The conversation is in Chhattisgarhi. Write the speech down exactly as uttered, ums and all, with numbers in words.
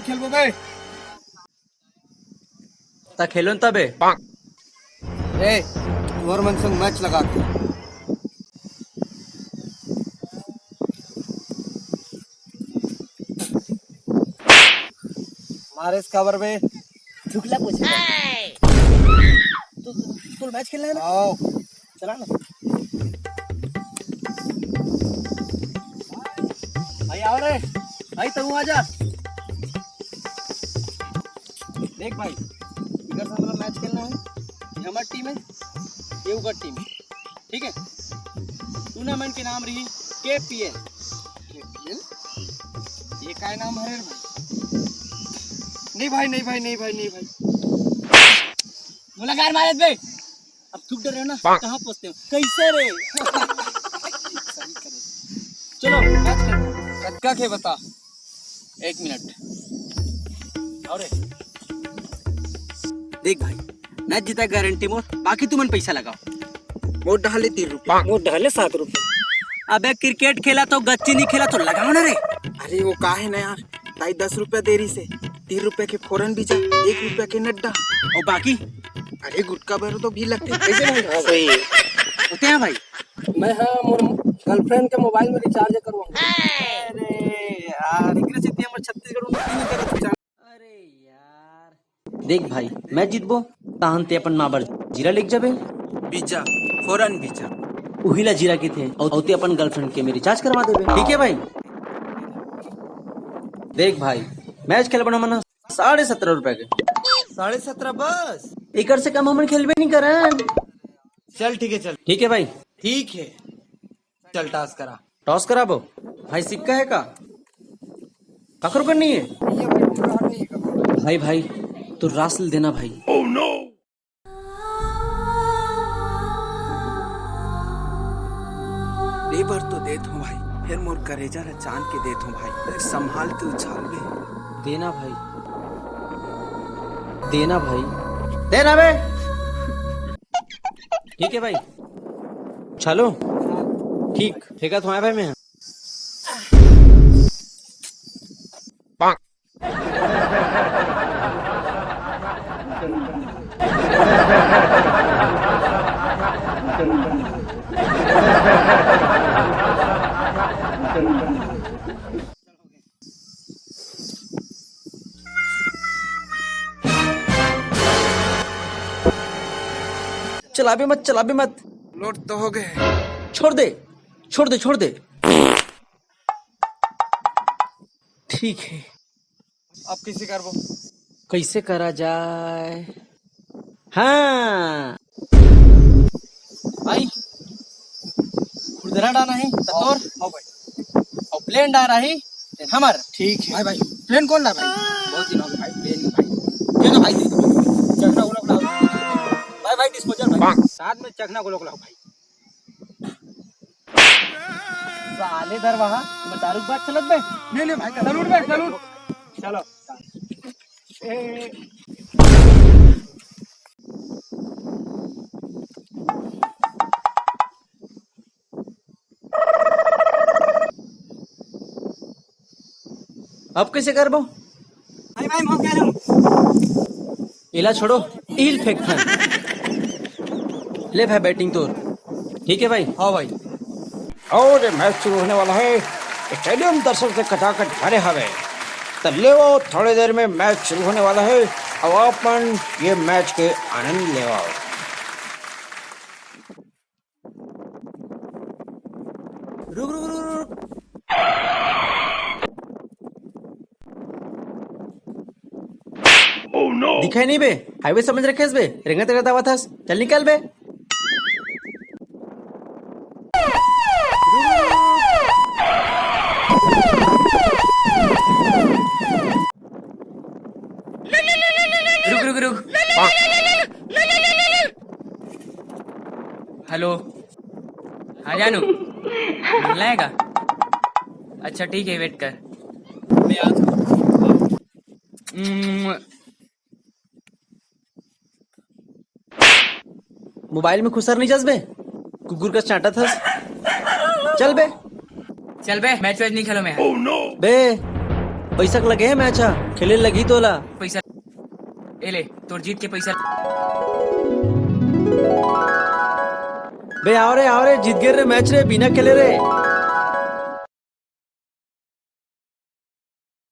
खेलबो बे। त खेलो न तबे। रे, तुहर मन संग मैच लगा के। मारेस काबर बे? थुकला पूछ। तो, तो मैच खेलना है ना? आओ। चला ना। भाई आओ रे, भाई तू आ जा। देख भाई, इधर से हमारा मैच खेलना है। ये हमारी टीम है, ये उकर टीम है, ठीक है। टूर्नामेंट के नाम रही केपीएल। केपीएल? ये काय नाम है रे भाई? नहीं भाई, नहीं भाई, नहीं भाई, नहीं भाई। गोलाकार मारे बे। अब थूक डर रहे हो ना? कहाँ पहुँचते हो? कैसे रे? सही करे। चलो, मैच खेलते हैं। कतका के बता? एक मिनट। अरे। देख भाई, मैच जीता गारंटी मोर, बाकी तुमन पैसा लगाओ। मोर डहाले तीन रुपया। मोर डहाले सात रुपया। अबे क्रिकेट खेला तो गच्ची नहीं खेला तो लगाओ ना रे। अरे वो का है ना यार, ताई दस रुपया दे रही से, तीन रुपया के फोरन बीजा, एक रुपया के नड्डा। और बाकी? अरे गुटखा भरो तो भी लगते हैं। कैसे भाई? हाँ भाई। सही है। होते हैं भाई। मैं हाँ मोर गर्लफ्रेंड के मोबाइल में रिचार्ज करवाऊँ। अरे यार, एकरे से हमर छत्तीसगढ़ उन्नति नहीं करत। अरे यार। देख भाई, मैच जीतबो, तहन ते अपन माँ बर जीरा लेके जाबे। बीजा, फोरन बीजा। उही ला जीरा कहिथे, अउ ते अपन गर्लफ्रेंड के में रिचार्ज करवा देबे, ठीक है भाई? देख भाई, मैच खेलबो ना हमन साढ़े सत्रह रुपया के। साढ़े सत्रह बस? एकर से कम हमन खेलबे नहीं करन। चल ठीक है, चल। ठीक है भाई। ठीक है, चल टॉस करा। टॉस कराबो? भाई सिक्का है का? कखरो कर नहीं है? भाई, भाई, तो रास ले देना भाई। दे बर तो देत हूँ भाई, फिर मोर करेजा ला चांद के देत हूँ भाई, फिर संभाल के उछाल दे। देना भाई, देना भाई, देना बे। ठीक है भाई, चलो। ठीक, फेंका तो आया भाई मैं। चलाबे मत, चलाबे मत। लोड तो हो गए। छोड़ दे, छोड़ दे, छोड़ दे। ठीक है। अब कैसे करबो? कैसे करा जाए? हाँ। भाई, खुरदरा डाना है, त तोर। हाँ भाई। और प्लेन डाना है, त हमर। ठीक है। भाई, भाई, प्लेन कौन ला भाई? बहुत दिन हो गए भाई, प्लेन नहीं भाई। दे दो भाई, दे दो। चखना उलक लाओ। भाई, भाई, डिस्पोजल भाई। साथ में चखना उलक लाओ भाई। साले दरवाहा, मैं दारू के बात चलत बे। नहीं, नहीं भाई, सलूट बे, सलूट। चलो। ए। अब कैसे करबो? भाई, भाई, मैं कह रहा हूँ। एला छोड़ो, ईल फेंक थन। ले भाई, बैटिंग तोर। ठीक है भाई। हाँ भाई। और ये मैच शुरू होने वाला है। स्टेडियम दर्शक से खचाखच भरे हवे। त लेवो, थोड़ी देर में मैच शुरू होने वाला है। अब आप मन ये मैच के आनंद लेवो। रुक, रुक, रुक, रुक। दिखाई नहीं बे, हाईवे समझ रखे हस बे, रेंगत रेंगत आवत हस, चल निकल बे। रुक, रुक, रुक। हेलो। हाँ जानू, मिलना है का? अच्छा ठीक है, वेट कर। मैं आ जाऊँ। उम्म, मोबाइल में खुसर नहीं जस बे, कुकुर का चांटा थस। चल बे। चल बे, मैच वैच नहीं खेलो मैं। बे। पैसा के लगे हे मैच ह, खेले लगही तोला। पैसा ए ले, तोर जीत के पैसा। बे आव रे, आव रे, जीत गे रे मैच रे, बिना खेले रे।